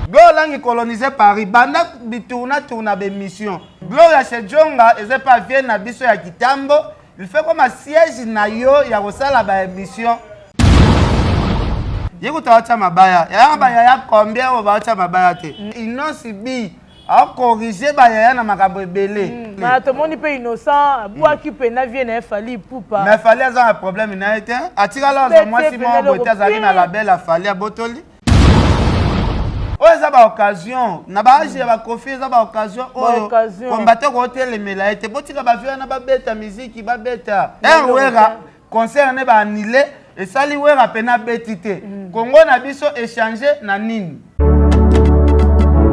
Gloria Olangi colonise Paris banda bitourna tourna ba emission. Gloria chez Djonga eza pa vie na biso ya kitambo, il fait comme siège na yo ya kosala ba emission. Ye kutu atia mabaya. Yaya ba yaya combien oyo ba atia mabaya te. Innoss'B akorige bayaya na makambo ebele. Na tomoni mpe Innocent abwaki mpe na vie na ye Fally Ipupa. Mais Fally aza na problème na ye te, atikala azwa mwasi moko boye te, azalaki na label ya Fally abotoli. Oyo eza ba occasion na ba age ya ba Koffi, eza ba occasion oyo combattant kotelemela ye te. Botika ba vie wana babeta miziki, babeta Wera concert ne ba annulé, esali Wera pe na beti te. Congo na biso échanger na nini?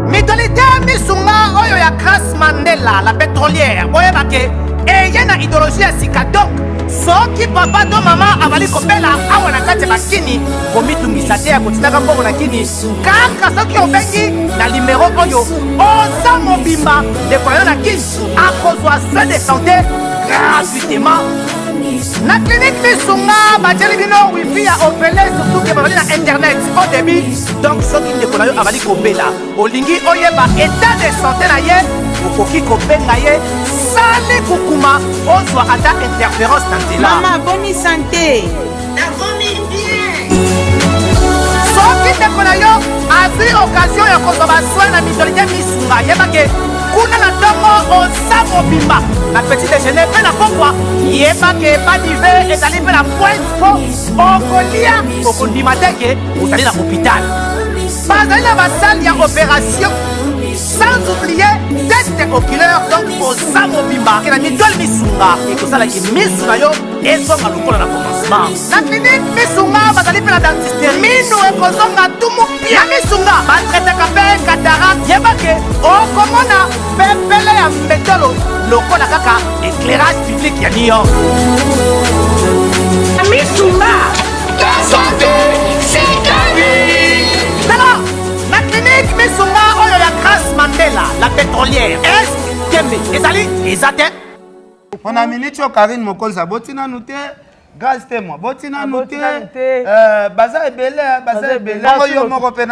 Mutualité Misunga oyo ya Grace Mandela la pétrolière, boyeba ke eye na idéologie ya sika. Donc soki papa to mama azali kobela awa na kati ya bakini, komitungisa te ya kotindaka mbongo na kini, kaka soki obengi na limero oyo oza mobimba, ndeko na yo na kini akozwa soin de santé gratuitement. Na clinique Misunga batieli bino wifi ya ofele, surtout ke bazali na internet au débit. Donc soki ndeko na yo azali kobela, olingi oyeba état de santé na ye, okoki kobenga ye sali kukuma, ozwa ata interférence na nzela. Mama, boni santé? Nakomi bien. Soki ndeko na yo azwi occasion ya kozwa basoin na mutualité Misunga, yeba ke kuna na ntongo oza mobimba na petit déjeuner mpe na pokwa, yeba ke badive ezali mpe na pointe, mpo okolia okondima te ke ozali na hôpital. Bazali na basale ya opération, sans oublier test oculaire. Donc oza mobimba ke na mutuelle Misunga ekosalaki misu na yo ezonga lokola na commencement. Na clinique Misunga bazali mpe na dentiste, minu ekozonga tumu pia. Na Misunga batraitaka mpe cataracte, yeba ke okomona pepele ya mbetolo lokola kaka éclairage public ya New York. Misunga, santé, c'est la vie. Tala na clinique Misunga oyo ya Grace Mandela la pétrolière, est tembe ezali eza te. Mpona miniti oyo Karine Mokonzi aboti nanu te, Grâce te mwa boti nanu te, baza ebele, baza ebele. Bongo yo moko mpe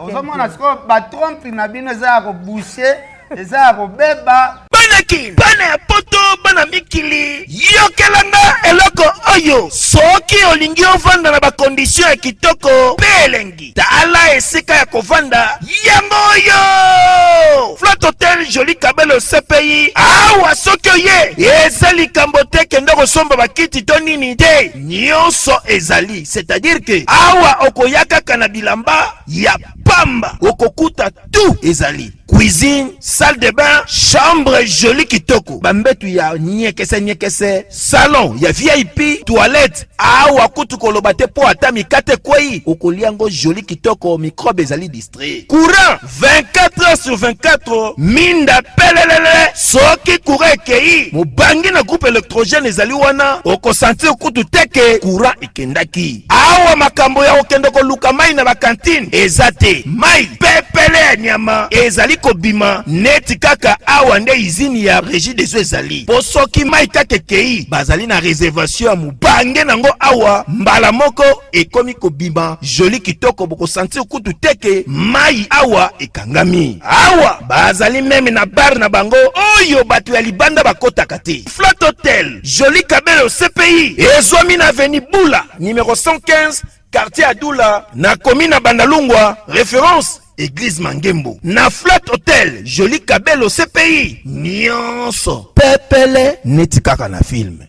ozomona sikoyo batrompe na bino eza ya kobouche, eza ya kobeba. Bana Kin, bana ya poto, bana mikili, yokelanga eloko oyo. Soki olingi ovanda na bakondition ya kitoko mpe elengi, tala esika ya kovanda yango oyo, Flat Hotel Joli Kabelo CPI. Awa soki oye, eza likambo te kende kosomba bakiti to nini te, nyonso ezali. C'est-à-dire que awa okoya kaka na bilamba ya pamba, okokuta tout ezali: cuisine, salle de bain, chambre joli kitoko, bambetu ya nyekese nyekese, salon ya VIP, toilette. Awa kutu koloba te, mpo ata mikate ekwei, okolia yango joli kitoko, microbe ezali distrait. Courant 24 heures sur 24, minda pelelele. Soki courant ekei, mobangi na groupe électrogène ezali wana, okosentir kutu te ke courant ekendaki. Awa makambo ya kokende koluka mai na bakantine eza te, mai pepele ya nyama ezali kobima neti kaka awa nde izini ya Régie des eaux ezali. Mpo soki mai kaka ekei, bazali na réservation ya mobange nango awa, mbala moko ekomi kobima joli kitoko, bokosentir kutu te ke mai awa ekangami. Awa bazali même na bar na bango oyo bato ya libanda bakotaka te. Flat Hotel Joli Kabelo CPI ezwami na avenue Bula numéro 115, quartier Adula, na commune na Bandalungwa, référence église Mangembo. Na Flat Hotel Joli Kabelo CPI nyonso pepele neti kaka na film.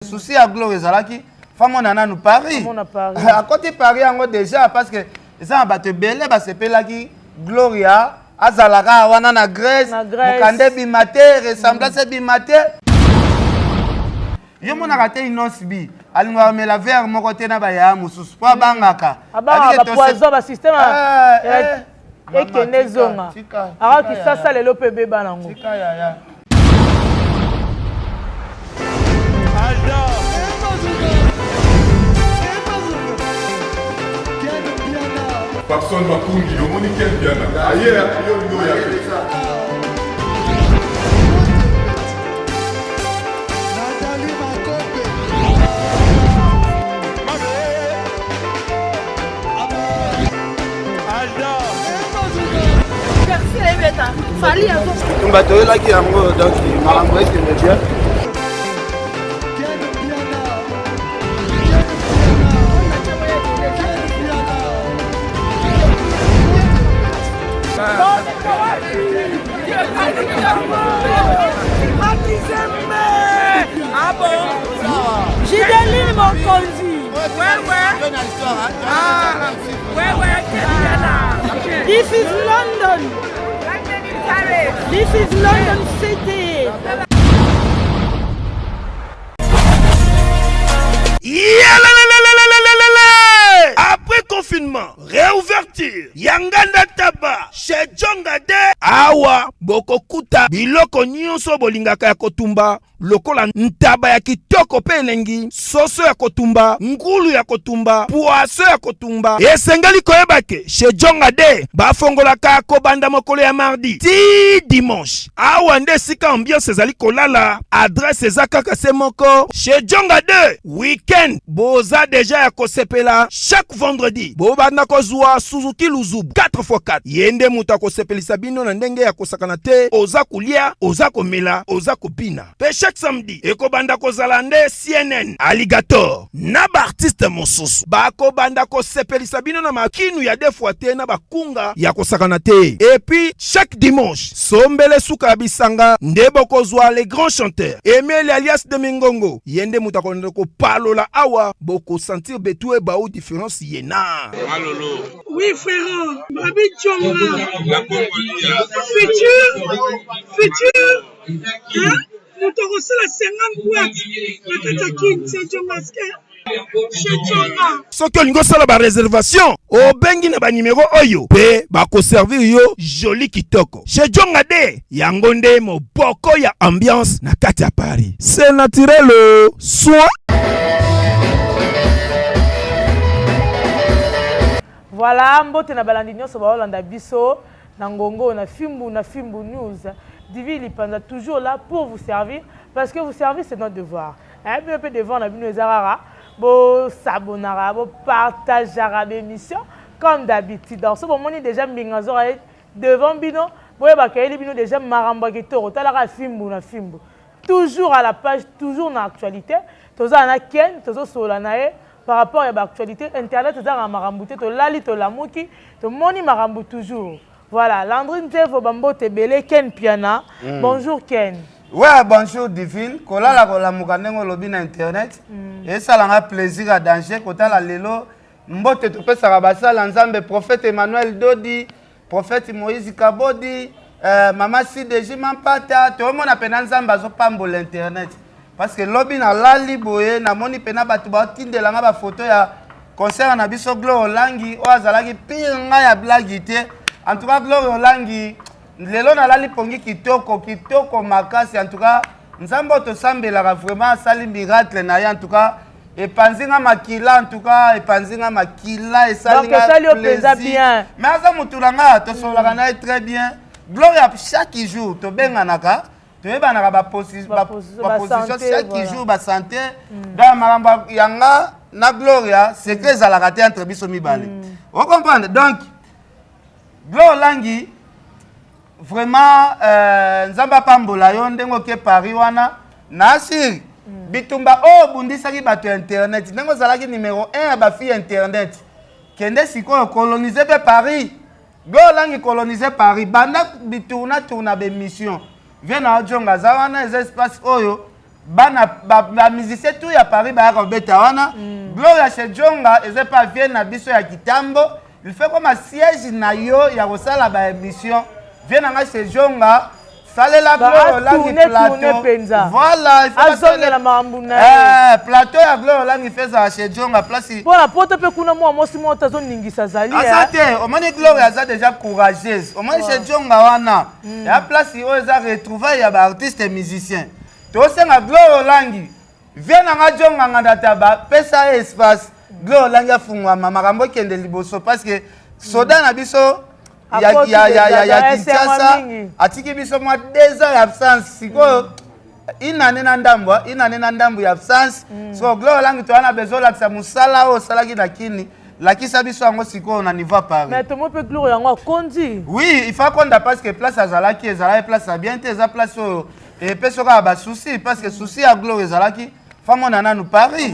Souci ya Gloire ezalaki famona nanu Paris, akoti Paris yango déjà, parce que eza na bato ebele basepelaki Gloria azalaka wana na Grèce, mokanda ebima te, ressemblance ebima te. Yo monaka te Innoss'B alingaka mela verre moko te na bayaya mosusu mpo abangaka. Basystème ekende ezonga aka kisasa lelo mpe ebeba nango. Papson Makungi, omoni Ken Piana aye yo olingi oya te. Bitumba toyelaki yango donc makambo ekende bien. Gideline Mokonzi. Ouais, ouais. Ah, ouais, ouais, This is London. This is London City. Après confinement, réouverture ya nganda taba chez Djonga de awa bokokuta biloko nyonso bolingaka ya kotumba lokola ntaba ya kitoko mpe elengi, soso ya kotumba, ngulu ya kotumba, poaso ya kotumba. Esengeli koyeba ke chez Djonga de bafongolaka kobanda mokolo ya mardi ti dimanche. Awa nde esika ambiance ezali kolala, adresse eza kaka se moko chez Djonga 2. Weekend boza deja ya kosepela chaque vendredi bobanda kozwa Suzuki Luzubu 4x4. Ye nde moto akosepelisa bino na ndenge ya kosakana te, oza kolia, oza komela, oza kobina. Pe chaque samedi ekobanda kozala nde CNN, Alligator na ba artistes mosusu bakobanda kosepelisa bino na makinu ya deux fois te na bakunga ya kosakana te. Et puis chaque dimanche sombele suka ya bisanga nde bokozwa les grands chanteurs Emile alias de Mingongo, ye nde moto akolanda kopalola awa, bokosentir betu ebau difference ye na Malolo. Oui frère, Babi Djonga. Futur, futur, hein? Moto akosala 50 boîte na kati ya kin, c'est Djongaske. Soki olingi osala ba reservation obengi na ba numero oyo mpe bakoservir yo joli kitoko chez Djonga de yango nde moboko ya ambiance na kati ya Paris. C'est naturel soin. Voilà, mbote na balandi nyonso baolanda biso na ngongo na fimbu na fimbu news. Divi Lipanza toujours là pour vous servir parce que vous servir c'est notre devoir. Eh bino pe devoir na bino eza kaka bo s'abonnaka, bo partageaka ba émission comme d'habitude. Donc so bomoni déjà mbinga zora ye devant bino, boyebaka eyeli bino déjà makambo ya kitoko. Talaka fimbu na fimbu. Toujours à la page, toujours na actualité. Toza na Ken, tozosolola na ye par rapport ya ba actualité internet ezanga makambo te, tolali tolamuki, tomoni makambo toujours. Voilà, Landry Nzevo bambote ebele, Ken Piana. Bonjour Ken. Ouais, bonjour Divine. Kolala kolamuka ndenge olobi na internet. Esalanga plaisir à danger kotala lelo mbote topesaka basala Nzambe prophète Emmanuel Dodi, prophète Moïse Kabodi, mama CDJ Mampata, tomona pena Nzambe azopambola internet. Parce que lobi na lali boye namoni pena bato batindelanga ba photo ya concert na biso Gloire Olangi oyo azalaki pire nga ya blague te. En tout cas Gloire Olangi lelo nalali pongi kitoko kitoko makasi. En tout cas Nzambe oyo tosambelaka vraiment asali miracle na ye. En tout cas epanzi nga makila, en tout cas epanzi nga makila, esali Donc, nga esali yo mpenza plaisir. bien. Mais aza motu na nga tosololaka na ye très bien. Gloria chaque jour tobenganaka, toyebanaka ba Ba ba position santé, chaque voilà. jour, ba santé. Donc makambo ya nga na Gloria secret ezalaka te entre biso mibale. O comprendre? Donc Gloria Olangi vraiment Nzambe apambola yo ndenge oke Paris wana na asiri bitumba oyo obundisaki bato ya internet ndenge ozalaki numéro 1 ya ba fille internet, kende sikoyo coloniser pe Paris. Gloria Olangi coloniser Paris banda bitourna tourna ba émission vie na Djonga aza wana, eza espace oyo bana ba musicien tout ya Paris bayaka kobeta wana. Gloria chez Djonga eza pa vie na biso ya Kitambo, il fait comme siège na yo ya kosala ba émission vie na nga chez Djonga salela Ba Gloria Olangi tourner, plateau. tourner penza. Voilà, il faut Azongela basala- makambo na ye. Plateau ya Gloria Olangi fait ça chez Djonga place. Pona poto pe kuna mwa mwasi moko azoningisa zali, Aza eh. te, omoni Gloria aza déjà courageuse. Omoni chez Djonga wana. Ya place oyo eza retrouvaille ya ba artistes musiciens. Tosenga Gloria Olangi. Viens na nga Djonga nganda taba, pesa ye espace. Gloria Olangi afungwama makambo ekende liboso parce que soda na biso Akoti ya deja, Kinshasa esengo mingi. atiki biso mwa 2 ans ya absence sikoyo, une année na ndambo, une année na ndambo ya absence. So Gloria Olangi toza na besoin olakisa mosala oyo osalaki na kini. Lakisa biso yango sikoyo na niveau ya Paris. Mais tomo mpe Gloria yango akondi. Oui, il faut akonda parce que place azalaki ezalaki place ya bien te, eza place oyo epesi kaka ba souci parce que souci ya Gloria ezalaki famona nanu Paris.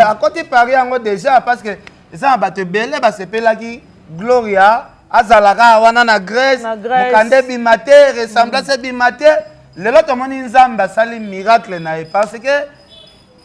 Akoti Paris yango déjà parce que eza na bato ebele basepelaki Gloria azalaka wana na Grèce, mokanda ebima te, ressemblance ebima te. Lelo tomoni Nzambe asali miracle na ye parce que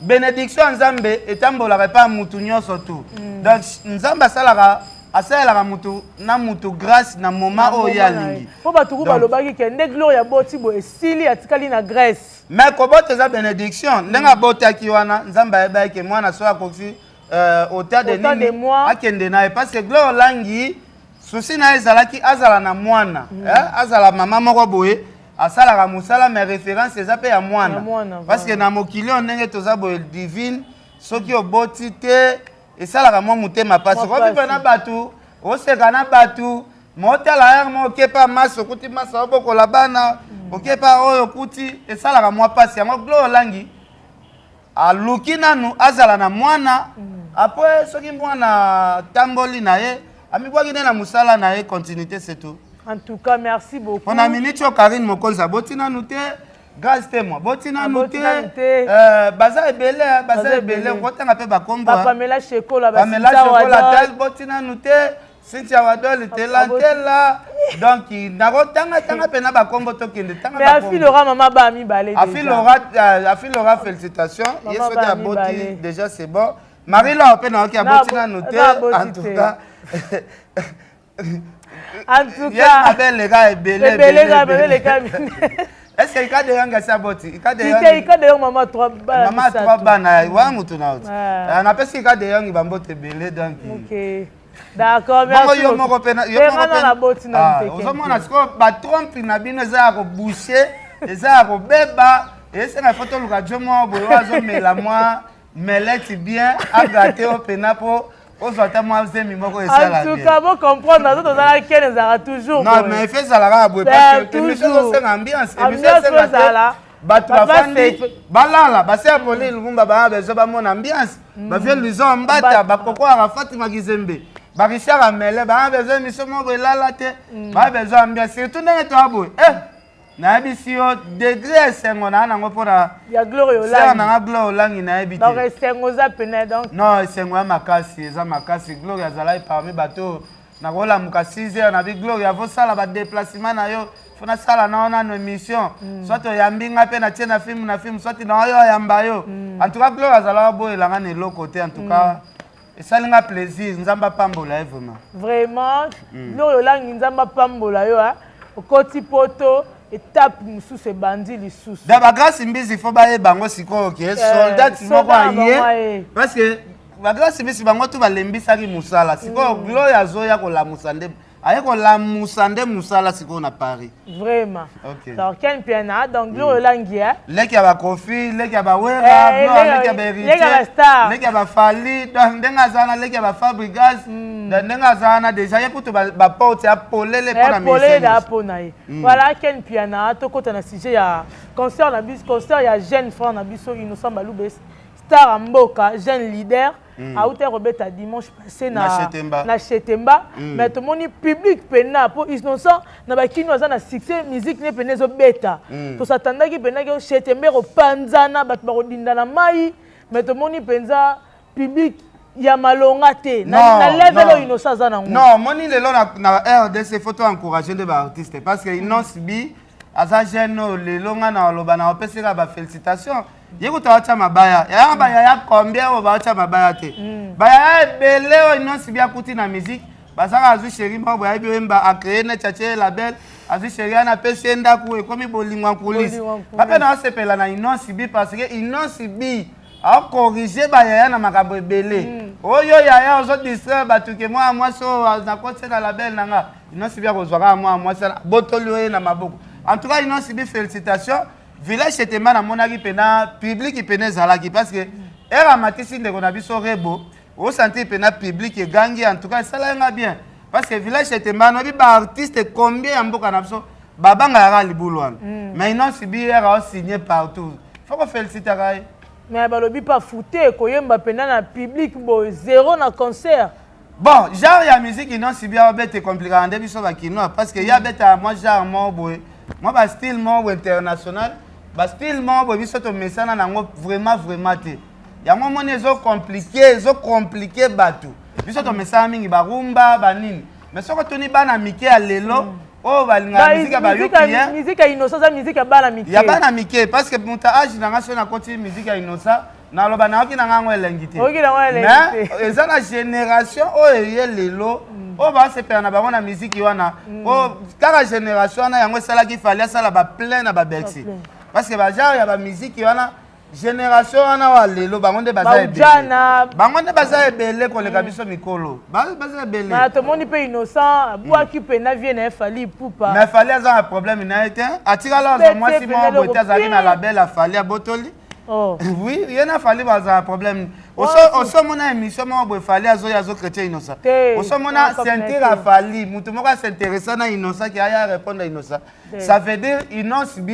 Benediction ya Nzambe etambolaka epai ya mutu nyonso tu. Donc Nzambe asalaka asalelaka mutu na mutu grâce na moment oyo ye alingi. Po bato ku balobaki ke nde Gloria aboti boye esili atikali na Grèce. Mais kobota eza benediction. Ndenge abotaki wana Nzambe ayebaki ke mwana soki akokisi euh, autant de nini akende na ye parce que Gloria Olangi souci na ye ezalaki azala na mwana eh, azala mama moko boye asalaka mosala mais référence eza mpe ya mwana parce que na mokili oyo ndenge toza boye divine soki oboti te esalaka mwa motema mpasi okoviva na bato oseka na bato motala yare mo okepa masi okuti masi obokola bana okepa oyo okuti esalaka mwa mpasi yango glo olangi aluki nanu azala na mwana après soki mwana atamboli na ye amibwaki nde na mosala na ye continuité c'est tout. En tout cas merci beaucoup. Pona minute oyo Carine Mokonzi aboti nanu te Grace Temo aboti nanu te euh, baza ebele baza ebele okotanga mpe bakombo Pamela Shekola Pamela Shekola tel boti nanu te Cynthia Wadol tela tela donc nakotanga tanga mpe na bakombo tokende tanga mais afilora mama ba mibale afilora euh, afilora félicitations ye soki aboti déjà c'est bon Marie Laure mpe nayoki aboti nanu te en tout cas en tout cas mabe eleka ebele ebele ebele eleka Est-ce que Ikade Yanga si aboti? Ikade Yanga. Ikade Yanga mama trois bana. Mama trois bana, wa mutu na oti. Ah. Napesi Ikade Yanga bambote ebele donc. OK. D'accord, merci. Bongo yo moko pe yo moko pe na boti na ah, ozomona sikoyo ba trompe na bino eza ya koboucher, eza ya kobeba, esenga faut toluka jo moko boye oyo azomela mwa melete bien agate yo pena po ozwa ata mwa zemi moko esala en tout cas bo comprendre nazo tozala ken ezalaka toujours non mais efe ezalaka ya boye parce que émission ezosenga ambiance émission esenga te bato bafandi balala basi ya poli lumumba baya besoin bamona ambiance mm. bavie luison mbata bakoko arafat makizembe barichard amele baya besoin émission moko elala te mm. baya besoin ambiance surtout ndenge toya boye eh nayebisi yo degre ya esengo naa nango mpona ya gloire olangi nanga gloire olangi nayebi te donc esengo eza pene donc non esengo ya makasi eza makasi gloire azalaki parmi bato oyo nakolamuka 6 heures nabi gloria vosala badeplacement na yo fo nasala nao nano émission mm. soit oyambi ngai mpe natie na filme na filme soit na oyo ayamba yo mm. en tout cas gloria azalaka boyela ngai na eloko te en tout cas mm. esali nga plaisir nzambe apambola ye vraiment vraiment mm. gloria olangi nzambe apambola yo okoti poto etape mosusu ebandi lisusu da bagrâce mbizi fo bayeba yango sikoyo ke eh, soldat moko aye parce que Ba grace misi bango tout balembisaki musala sikoyo mm. Gloria azoya kolamusa nde aye kolamusa nde musala sikoyo na Paris. Vraiment. Okay. Donc Ken Piana donc Gloria mm. Olangi hein. Leki ya ba Koffi, leki ya ba Wera, eh, Gloria leki ya ba Héritier, leki ya ba Star, leki ya ba Fally, donc ndenge aza na leki ya ba Fabregas, mm. donc ndenge aza na déjà ye kutu ba, ba porte ya polele pona eh, polele da pona ye. Mm. Voilà Ken Piana tokota na sujet ya concert na biso concert ya jeune frère na biso Innocent Balubes star ya mboka jeune leader mm. awutaki kobeta dimanche passé na, na Chetemba mm. mais tomoni public pena mpo innocent na bakino aza na succès musique ne pena ezobeta mm. tosatandaki pena ke Chetemba ekopanzana bato bakodinda na mai mais tomoni mpenza public ya malonga te na, na level oyo innocent aza nango non omoni lelo na, na rdc faut to encourager nde baartiste parce que innoce bi aza jeune oyo lelo ngai na oloba na opesi kaka bafélicitation ye kutu aotya mabaya yaya bayaya combien oyo baotya mabaya te mm. bayaya ebele oyo nyonso bi akuti na musique bazaka azwi sheri moko boye ayebi oyemba acree neti atie ye label azwi sheri wana apesi ye ndako ekomi bolingo ya kulise bape na osepela na inonsi bi parce que inonsi bi akorige bayaya na makambo ebele mm. oyo yaya ozo distraire bato ke mwana mwasi oyo nakoti na label na nga inonsi bi akozwa kaka mwana mwasi botoli oye na maboko en tout cas inonsi bi félicitation Village Chetemba namonaki pena public pena ezalaki parce que heure amatisi ndeko na biso Rebo osentir pena public egangi en tout cas esalaki nga bien parce que village Chetemba noyebi ba artiste combien ya mboka na biso babangaka kaka libulu wana mm. mais inonsi bi heure aosigne partout faut kofelicitaka ye mais balobi pa fute koyemba pena na public boye zero na concert. Bon, genre ya musique Innoss'B abeta ecompliquaka nde biso bakinois parce que ye abetaka mwa genre moko boye, mwa bastyle moko boye international, bastyle moko boye biso tomesana nango vraiment vraiment te. Yango omoni ezocomplique, ezocomplique bato. Biso tomesana mingi barumba banini, mais soki otuni bana mike ya lelo oyo balingaka musique ya bayoki ye, musique ya Innocent eza musique ya bana mike, ya bana mike, parce que moto age na nga soki nakoti musique ya Innocent, naloba nayoki na nga yango elengi te. Mais eza na génération oyo eye lelo oyo basepela na bango na miziki wana. Oyo kaka génération wana, yango esalaki Fally asala baplein na baBercy, parce que bagenre ya bamiziki wana, génération wana wa lelo, bango nde baza ebele, bango nde baza ebele koleka biso mikolo, baza ebele. Tomoni mpe Innocent abwaki mpe na vie na ye Fally Ipupa. Mais Fally aza na problème na ye te. Atikala azwa mwasi moko boye te, azalaki na label, aFally abotoli. Oh. Oui, ye na Fally bazala problème. Osomona émission moko boye Fally azoya azochrétien Innocent? Osomona ceinture aFally, motu moko as'intéressa na Innocent ke aya répondre Innocent? Ça veut dire Innoss'B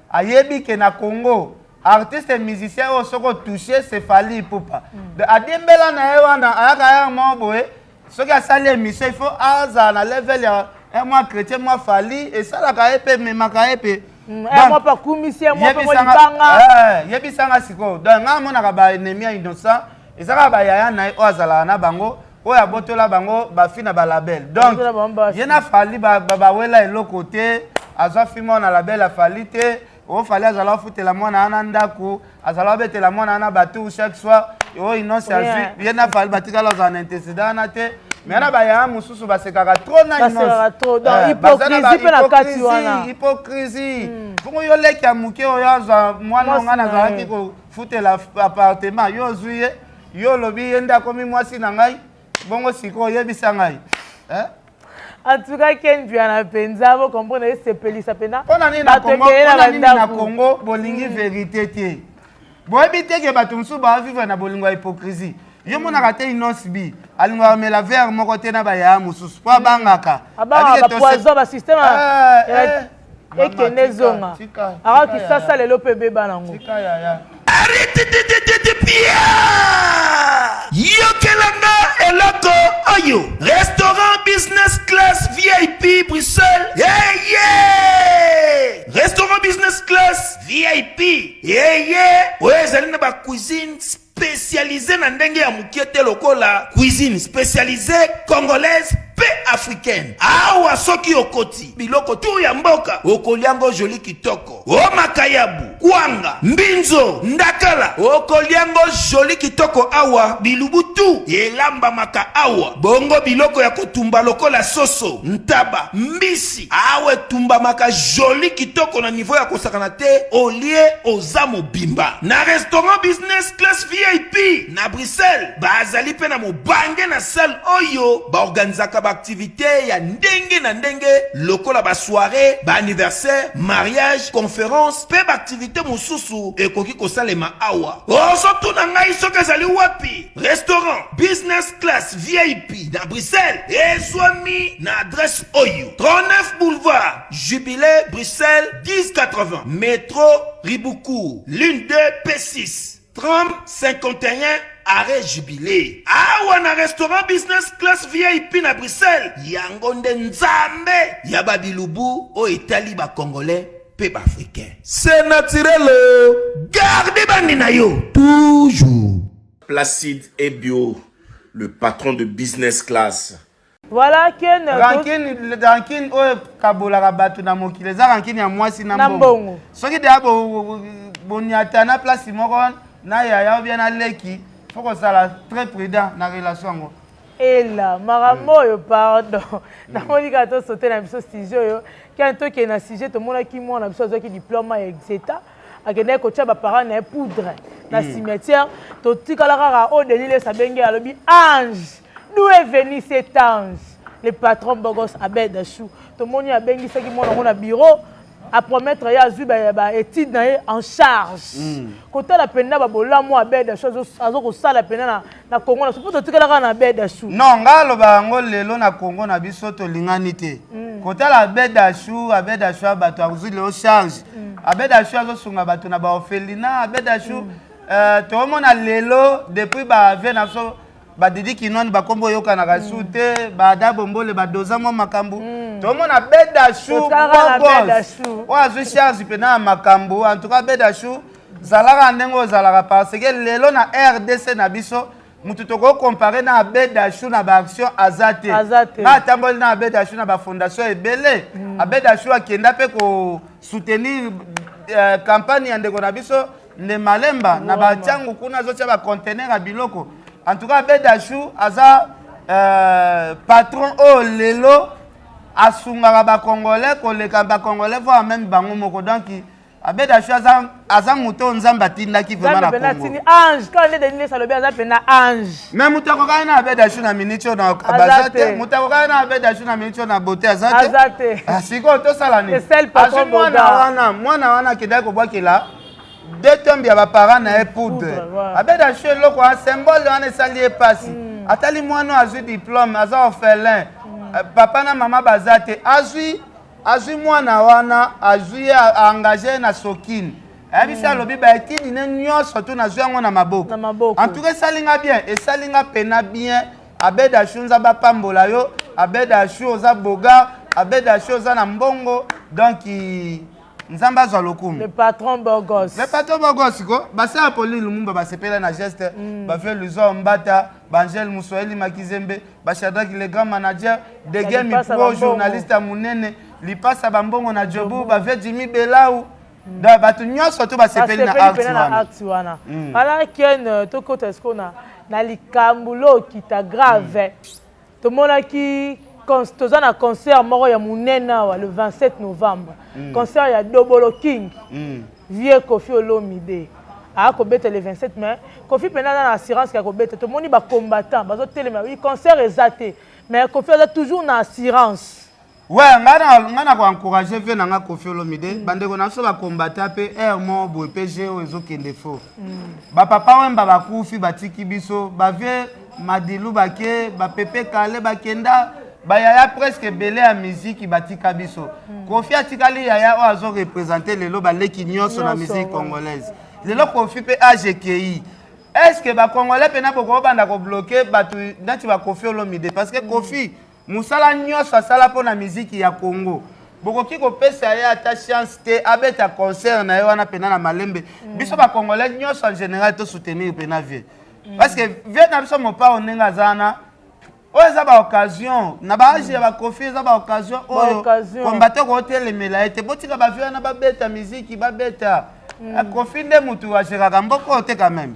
ayebi ke na Congo artiste musicien oyo soki otouche, c'est Fally Ipupa. Adiembela na ye wana, ayaka ya moko boye, soki asali émission, il faut azala na level ya mwa chrétien, mwa Fally, esalaka ye mpe ememaka ye mpe. Yebisanga sikoyo. Donc ngai amonaka baennemi ya Innocent eza kaka bayaya na ye oyo azalaka na bango, oyo abotola bango bafi na balabel. Donc ye na Fally bawela eloko te. Azwa fi moko na label aFally te. Oyo Fally azala ofutela mwana wana ndako, azala obetela mwana wana batour chaque soir. Oyo Innoss'B azwi, ye na Fally batikala ozala na antécédent wana te. Mais na bayaya mosusu basekaka trop na hypocrisie. Bongo yo leki ya moke oyo azwa mwana onga, nazalaki kofutela appartement, yo ozwi ye, yo olobi ye nde akomi mwasi na ngai. Bongo sikoyo oyebisa ngai. En tout cas, Ken Mpiana mpenza, bocomprendre, esepelisa mpenza. Mpona nini na Congo bolingi vérité te? Boyebi te ke bato mosusu baavivre na bolingo ya hypocrisie. Yo monaka te, Innoss'B alingaka komela verre moko te na bayaya mosusu mpo abangaka. Basystème ekende ezonga akaki sasa lelo mpe ebeba nango. Yokelanga eloko oyo: restaurant Business Class VIP Bruxelles. Eye restaurant Business Class VIP eye oyo ezali na bacuisine spécialisé na ndenge ya mokie te, lokola cuisine spécialisée congolaise mpe africaine. Awa soki okoti, biloko tu ya mboka okoliango joli kitoko, o makayabu, kwanga, mbinzo, ndakala, okoliango joli kitoko. Awa bilubu tu elambamaka awa. Bongo biloko ya kotumba lokola soso, ntaba, mbisi, awa etumbamaka joli kitoko na niveau ya kosakana te. Olie, oza mobimba. Na restaurant Business Class VIP na Bruxelles, bazali mpe na mobange na salle oyo baorganizaka baaktivité ya ndenge na ndenge lokola basoirée, baanniversaire, mariage, conférence mpe baaktivité mosusu ekoki kosalema awa. Ozotuna ngai soki ezali wapi? Restaurant Business Class VIP na Bruxelles ezwami na adresse oyo: 39 boulevard Jubilé, Bruxelles 1080, métro Ribaucourt, ligne 2 P6, tram 51, arrêt Jubilé. Awa na restaurant Business Class VIP na Bruxelles, yango nde nzambe ya babilubu oyo etali bacongolais mpe baafricain. C'est naturel. Garde bandi na yo toujours. Placide Ebio, le patron de Business Class. Voilà, Ken. Rancune, rancune oyo kabolaka bato na mokili eza rancune ya mwasi na mbongo. Soki deya boniata na place moko na yaya ou bien na leki, faut kozala très prudent na relation yango. Ela makambo oyo, pardon, namoni kaka tosote na biso sujet oyo. Ken, tokende na sujet. Tomonaki mwana biso azwaki diplôme ya exeta, akendaki kotia baparent na ye poudre na cimetière. Totikala kaka oyo Denis Lessie abenge, alobi ange. D'où est venu cet ange? Le patron Bogos Abed Achou, tomoni abengisaki mwana yango na bureau, apromettre ye azwi baétude na ye en charge. Kotala mpenza babolamu Abed Achou aza kosala mpenza na Congo na biso, mpo totikala kaka na Abed Achou. Non, ngai aloba yango lelo, na Congo na biso tolingani te. Kotala Abed Achou, Abed Achou ya bato azwi lelo charge. Abed Achou azosunga bato na baorphelinat. Abed Achou, toomona lelo depuis bavie na biso. Badidi Kinwani bakombo oyokanaka su te, baada bombole badoza mwa makambo. Tomona Bedashu bogos oyo azwi charge mpena ya makambo. En tout cas Bedashu, zalaka ndenge ozalaka, parce que lelo na RDC na biso, mutu tokocomparer na Abed Ashu na baaction aza te. Nga atamboli na Abed Ashu na bafondation ebele. Abed Ashu akenda mpe kosoutenir campagne ya ndeko na biso nde Malemba na batiangu kuna, azotia baconteneur ya biloko. En tout cas Abed Ashu aza patron oyo lelo asungaka bacongolais koleka bacongolais, voire même bango moko. Donc Abed Ashu aza moto oyo Nzambe atindaki vraiment na Congo. Ange kaka nde Denis alobi, aza mpena ange. Mais moto akokaki na Abed Ashu na miniti oyo na baza te. Moto akokaki na Abed Ashu na miniti oyo na beauté aza te. Sikoyo tosala nini? Azwi mwana wana, mwana wana akendaki kobwakela de tombe ya baparent na ye poudre. Abed Ashu, eloko wana, symbole wana esali ye mpasi. Atali mwana oyo azwi diplôme, aza orphelin, papa na mama baza te. Azwi mwana wana, azwi ye, aengage na Sokine. Ayebisi, alobi baétudes ne nyonso tu nazwi yango na maboko. En tout cas esali nga bien, esali nga pena bien. Abed Ashu, Nzambe apambola yo. Abed Ashu oza boga, Abed Ashu oza na mbongo, donc Nzambe azwa lokumu. Le patron bogos. Le patron bogos ko basala Pauline Lumumba basepela na geste. Bavie Luzo Mbata, Bangel Muswahili Makizembe, Bashadraki le grand manager Dege Mipro, journaliste ya monene, lipasa bambongo na Jobu, bavie Jimmy Belau. Donc bato nyonso to basepeli na acte wana. Ala Ken, tokota sikoyo na likambo lokita grave. Tomonaki toza na concert moko ya monene awa le 27 novembre, concert ya Dobolo King. Vieux Kofi Olomide akobeta le 27, mais Kofi mpena aza na assurance ya kobeta. Tomoni bacombattant bazotelema, concert eza te, mais Kofi aza toujours na assurance. Ouais, nga na koencourage vieux na nga Kofi Olomide. Bandeko na biso bakombata mpe aire moko boye mpe g oyo ezokende fo. Bapapa Wemba bakufi, batiki biso bavieux Madilu, bake bapepe kale, bakenda bayaya presque ebele ya miziki batika biso. Kofi atikali yaya oyo azoreprésente lelo baleki nyonso na musique congolaise. Lelo Kofi mpe age ekei. Est ce que bacongolais mpena bokobanda kobloquer bato neti bakofi Olomide? Parce que Kofi, mosala nyonso asala mpo na miziki ya Congo, bokoki kopesa ye ata chance te abeta concert na ye wana mpena na malembe? Biso bacongolais nyonso en général tosoutenir mpena vieux, parce que vieux na biso Mopao ndenge aza wana, oyo eza baoccasion na baage ya bakofi, eza baoccasion oyo combattant kootelemela ye te. Botika bavieux wana babeta miziki, babeta. Kofi nde mutu agéraka mboka oyo te quand même.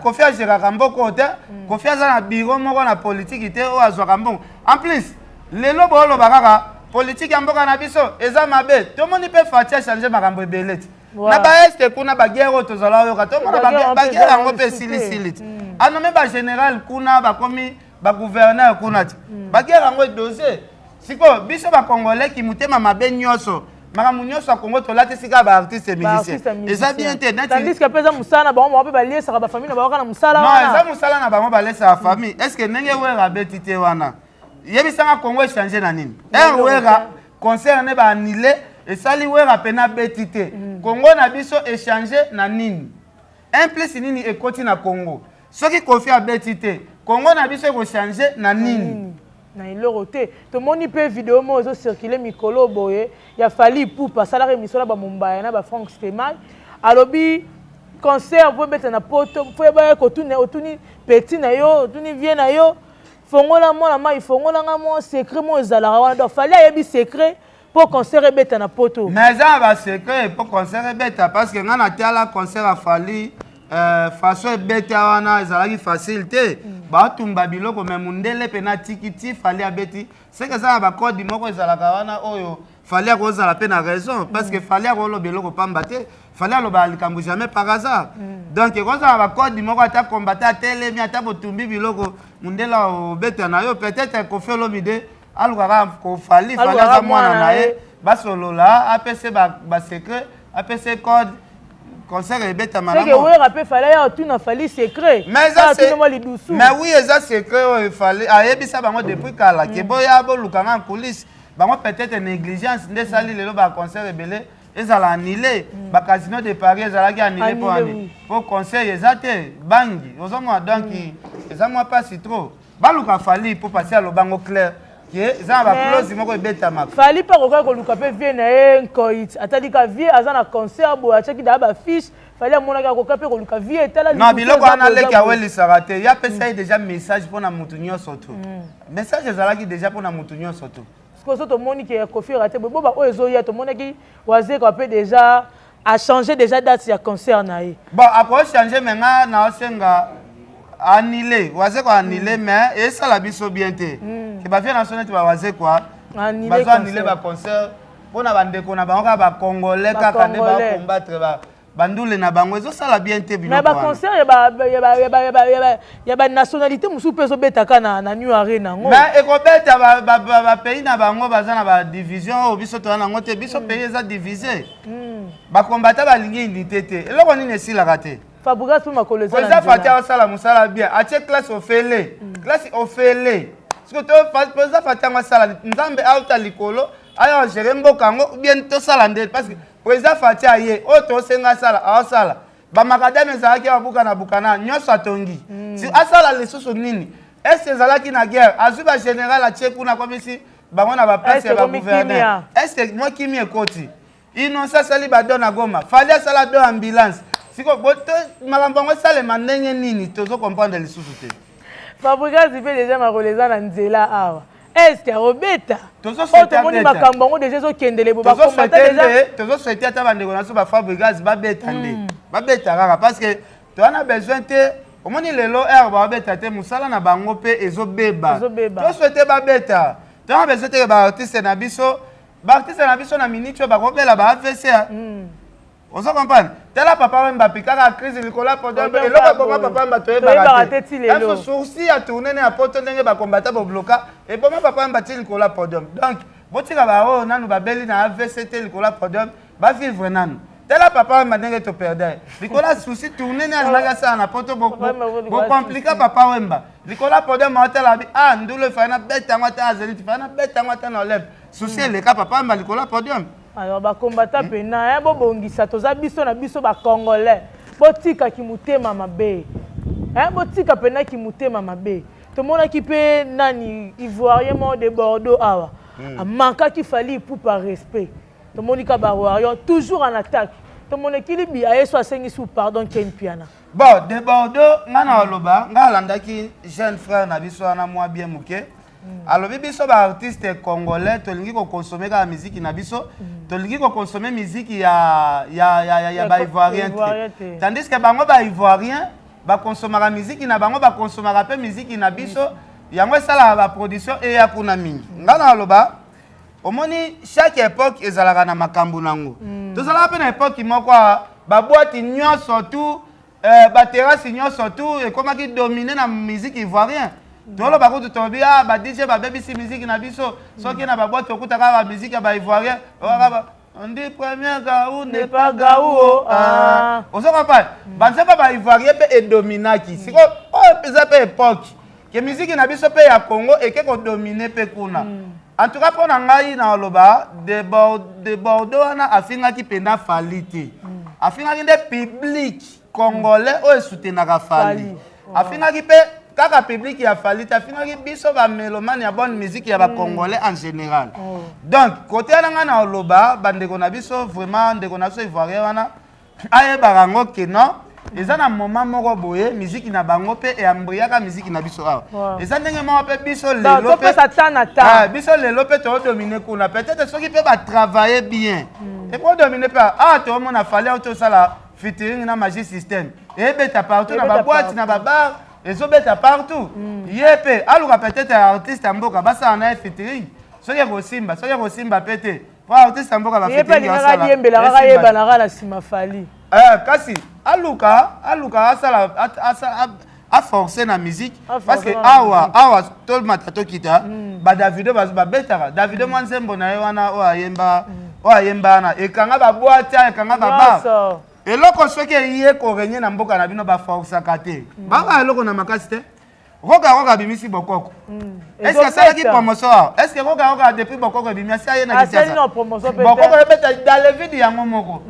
Kofi agéraka mboka oyo te. Kofi aza na bureau moko na politiki te oyo azwaka mbongo. En plus lelo booloba kaka politike ya mboka na biso eza mabe. Tomoni mpe Fatshi achange makambo ebele ti na baeste kuna, baguerre oyo tozala oyoka, tomona baguerre yango mpe esilisili ti anome bagénéral kuna, bakomi bagouverneur kuna ti baguerre yango edose. Sikoyo biso bacongolais ki motema mabe nyonso, makambo nyonso ya Congo tolatisi kaka baartiste musicien, eza bien te. Tandis que mpe eza mosala na bango, bango mpe baliesaka bafamille na bango kaka na mosala. Non, eza mosala na bango, balesaka famille. Est ce que ndenge Wera abeti te wana, yebisanga Congo echange na nini? Ere Wera concert ne baannule, esali Wera mpena abeti te, Congo na biso echange na nini? Un plus nini ekoti na Congo soki Kofi abeti te? Congo na biso ekochange na nini? Na eloko te. Tomoni mpe video moko ezocircule mikolo boye ya Fally Ipupa, asalaka émission na bamombaya na bafrank Stemay. Alobi concert po ebeta na Poto, fo yeba kotuna, otuni petit na yo, otuni vieux na yo, fongola mwana mai, fongola nga mwa secret mo ezalaka wana. Donc Fally ayebi secret mpo concert ebeta na Poto. Mais eza na basecret mpo concert ebeta, parce que ngai natala concert ya Fally, façon ebeta wana ezalaki facile te. Batumba biloko, mais mundele mpe atiki ti Fally abeti. Seke eza na bacode moko ezalaka wana oyo Fally akozala mpe na raison, parce que Fally akoloba eloko pamba te. Fally alobaka likambo jamais par hasard. Donc ekozala bacode moko, ata combattant atelemi, ata botumbi biloko, mundele obeta na yo. Peut-être Kofi Olomide alukaka kofali, Fally aza mwana na ye, basolola, apese basecret, apese code, concert ebetama. Seke Wera mpe Fally aya otuna Fally secret. Mais oui, eza secret oyo Fally ayebisa bango depuis kala ke boya bolukanga en coulisse. Bango peut-être négligence nde esali lelo baconcert ebele. Ezala annulé. Ba casino de Paris ezalaki annulé mpo ani? Mpo conseil eza te, bangi. Ozomona donc eza mwa pasi trop. Baluka Fally mpo pasi aloba ngo clair ke eza na ba clause moko ebetamaka. Fally mpe akokaki koluka mpe vie na ye Nkoit. Atali ka vie aza na concert boye atiaki daa ba fiche. Fally amonaki akoka mpe koluka vie etala Non, biloko wana leki awelisaka te. Ye apesa ye déjà message mpo na mutu nyonso tu. Message ezalaki déjà mpo na mutu nyonso tu. Sikoyo so tomoni ke Koffi rate boye bo ba oyo ezoya tomonaki Wazekwa pe déjà a changer déjà date ya concert na ye. Bon ako changer mais nga na osenga annuler Wazekwa annuler mais esala biso bien te. Ke ba vieux na biso neti ba Wazekwa bazo annuler ba concert pona ba ndeko na bango kaka ba congolais kaka nde ba combattre ba ba ndule na bango ezosala bien te biloko wana. Mais ba concert ya ba nationalité mosusu mpe ezobetaka na New Arena yango. Mais ekobeta ba pays na bango baza na ba division oyo biso toza nango te, biso pays eza divise. Ba combattant balingi unité te, eloko nini esilaka te. Fabregas mpe makolo eza na nzela. Président Fatshi asala mosala bien, atie classe ofele, classe ofele. Sikoyo to président Fatshi yango asala Nzambe auta likolo aya gérer mboka yango ou bien tosala nde parce que Président Fatshi aye oyo tosenga asala aosala ba macadam ezalaki awa bukana bukana nyonso atongi si asala lisusu nini est ezalaki na guerre azwi ba général atie kuna akomisi bango na ba place ya ba gouverneur est ce que mwa kimia ekoti Innocent asali ba don na Goma Fally asala don ambulance siko makambo yango esalema ndenge nini tozo comprendre lisusu te. Fabrigas mpe deja makolo eza na nzela awa est ce que akobeta oyo tomoni makambo yango deja ezokendele bo bakombata deja tozo souhaite ata bandeko na biso ba Fabrigas babeta nde babeta kaka parce que toza na besoin te omoni lelo heure babeta te mosala na bango mpe ezobeba to souhaite babeta toza na besoin te ke baartiste na biso baartiste na biso na minute oyo bakobela ba AVC. Ozo comprendre? Tala papa Wemba apikaka crise likolo ya podium eloko eboma papa Wemba toyebaka te. Biso sourcil ya tourner na ya poto ndenge ba combattant bo bloka eboma papa Wemba ti likolo ya podium. Donc botika ba oyo nanu babeli na AVC te likolo ya podium ba vivre nanu. Tala papa Wemba ndenge to perdre ye. Likolo ya souci tourner ne alingaki asala na poto bo bo compliquer papa Wemba. Likolo ya podium aotala abi ah ndulu efai na beta yango ata na Zenith, efai na beta yango ata na Olympe. Souci eleka papa Wemba likolo ya podium. Alors ba combattants pena hein, bobongisa toza biso na biso ba congolais. Botika kimutema mabe. Hein, botika pena kimutema mabe. Tomonaki pe nani ivoirien moko de Bordeaux awa. Amankaki Fally Ipupa respect. Tomoni ka ba warrior toujours en attaque. Tomoni kilibi aye so asengi sous pardon Ken Mpiana. Bon, de Bordeaux nga na oloba, nga alandaki jeune frère na biso wana mwa bien moke. Alobi biso ba artiste congolais tolingi ko consommer kaka musique na biso, tolingi ko consommer musique ya ya ya ya, ya ba ivoirien te. Tandis que bango ba ivoirien ba consommaka musique na bango, ba consommaka pe musique na biso, yango esalaka ba production eya kuna mingi. Nga na aloba omoni chaque époque ezalaka na makambo nango. Tozalaka pe na époque moko ba boîte nyonso tout ba terrasse nyonso tout ekomaki dominer na musique ivoirien. Toloba kutu tolobi ah ba DJ babebisi musique na biso soki na ba boîte okutaka ba musique ya ba ivoirien on dit premier gaou n'est pas gaou. Ozo comprendre banzembo ba ivoirien pe edominaki siko oyo eza pe époque ke musique na biso pe ya Congo eke ko dominer pe kuna. En tout cas pona ngai na oloba de Bordeaux wana afingaki penda Fally te. Afingaki nde public congolais oyo esoutenaka Fally. Afingaki pe kaka public ya Fally te, afingaki biso ba mélomane ya bonne musique ya ba congolais en général. Donc côté wana ngai na oloba bandeko na biso vraiment ndeko na biso ivoirien wana ayebaka yango ke non eza na moment moko boye musique na bango pe eyambriyaka musique na biso awa. Eza ndenge moko pe biso lelo pe biso lelo pe todomine kuna peut-être soki pe ba travailler bien ekodomine pe awa toomona Fally awa tosala featuring na Magic System ebeta partout na ba boîte na ba bar ezobeta partout. Ye pe aluka peut-être artiste ya mboka basala na ye featuring soki ekosimba soki ekosimba pe te po artiste ya mboka ba featuring asala alingaka kaka yebanaka na nsima Fally. Kasi aluka aluka asala aforcer na musique parce que awa awa tomata tokita ba Davido babetaka Davido mwa nzembo na ye wana oyo ayemba oyo ayemba wana ekanga ba boîte ekanga ba bar eloko soki eye korenye na mboka na bino baforçaka te baka eloko na makasi te. Roga Roga abimisi bokoko. Est-ce que asalaki promotion awa? Est-ce que Roga Roga depuis bokoko ebimi asi aye na Kinshasa? Bokoko ebeta dans le vide yango moko.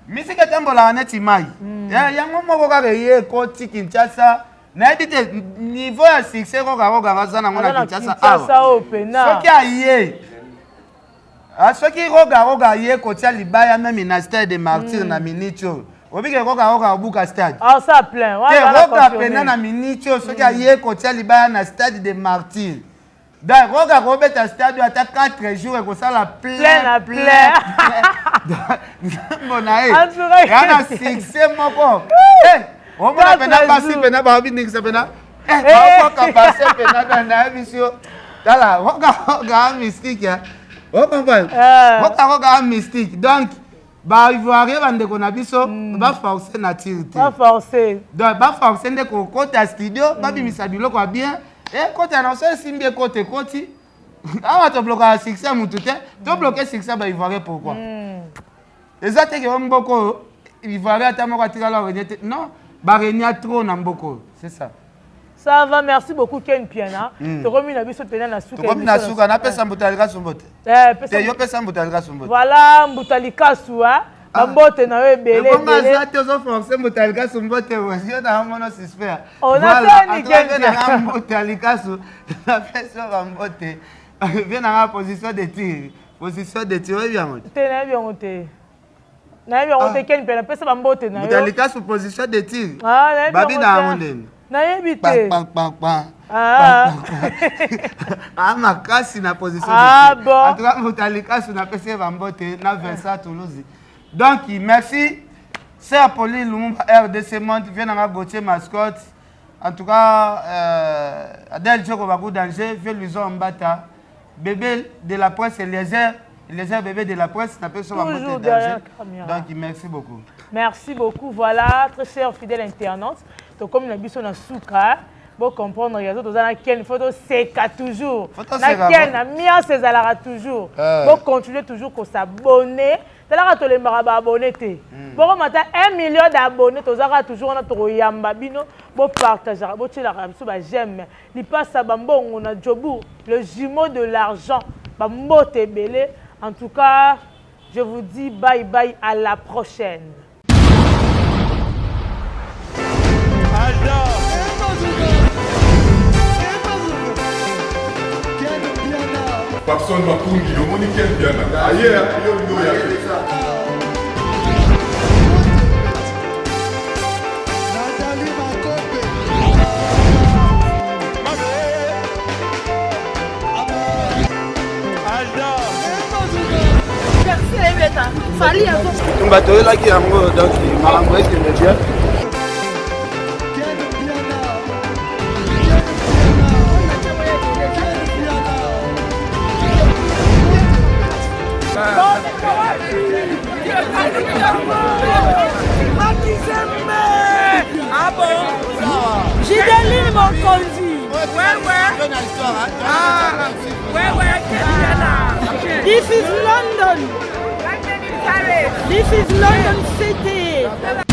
Misiki etambolaka neti mai. Eh, yango moko kaka eye ekoti Kinshasa. Nayebi te niveau ya succès Roga Roga aza nango na Kinshasa awa. Soki aye Ah, soki roga roga aye kotia libaya meme na stade de martyr na minute oyo obike roga roga obuka stade ah, ça plein te roga pena na minute oyo soki aye kotia libaya na stade de martyr donc roga akobeta stade oyo ata 4 jours ekosala plein plein nzambo na ye ya na succès moko eh, omona pena basi pena babiningisa pena eh, baokoka base pena nayebisi yo tala roga roga mystique ya ocomprendre roga roga mystique donc baivoirien bandeko na biso baforce nature te donc baforce nde kokota studio babimisa biloko ya bien ekota na so esimbi ekota ekoti awa toblokaka succès ya motu te tobloke succès ya baivoirien pourquoi eza te ke o mboka oyo ivoirien ata moko atikala orenie te non barenia trop na mboka oyo c'est ça. Ça va, merci beaucoup Ken Piana. Tokomi na biso pena na suka. Tokomi na suka, napesa mbuta likasu mbote. Eh, pesa. Te yo pesa mbuta likasu mbote. Voilà, mbuta likasu hein. Ah. Bambote na yo ebele. Ebonga aza te ozo forcer mbuta likasu mbote yo na mono suspect. Voilà, en tout cas na mbuta likasu napesa yo bambote. Viens na position de tir. Position de tir oyebi yango te? Te nayebi yango te. Nayebi yango te Ken Mpiana pesa ba mbote na yo. Mbuta likasu position de tir. Ah nayebi yango te. Babina yango ndeni. Nayebi te. Pan pan pan. Ah. Ah makasi na position de tir. Ah bon. En tout cas Mbuta likasu napesi ye ba mbote na Vincent Toulouse. Donc merci Sœur Pauline Lumumba RDC Monde viens nanga Gauthier Mascotte. En tout cas euh, Adèle Djoko Bakou danger, vieux Luison Mbata. Bebe de la presse Eliezer, Eliezer bébé de la presse na peso ba mbote danger. Donc merci beaucoup. Merci beaucoup. Voilà, très cher fidèle internaute, to comme na biso na suka bo comprendre ya toza na ken faut toseka toujours na ken ambiance ezalaka toujours euh. bo continuer toujours ko s'abonner talaka tolembaka ba abonné te hmm. bokomata 1 million d'abonné tozalaka toujours wana tokoyamba bino bopartageaka botielaka biso ba j'aime Lipasa ba mbongo na Jobourg le jumeau de l'argent ba mbote ebele en tout cas je vous dis bye bye à la prochaine. Papson Makungi, omoni Ken Mpiana aye yo olingi oya te. Tumba toyelaki yango donc makambo ekende bien. Gideline Mokonzi. This is London. This is London City.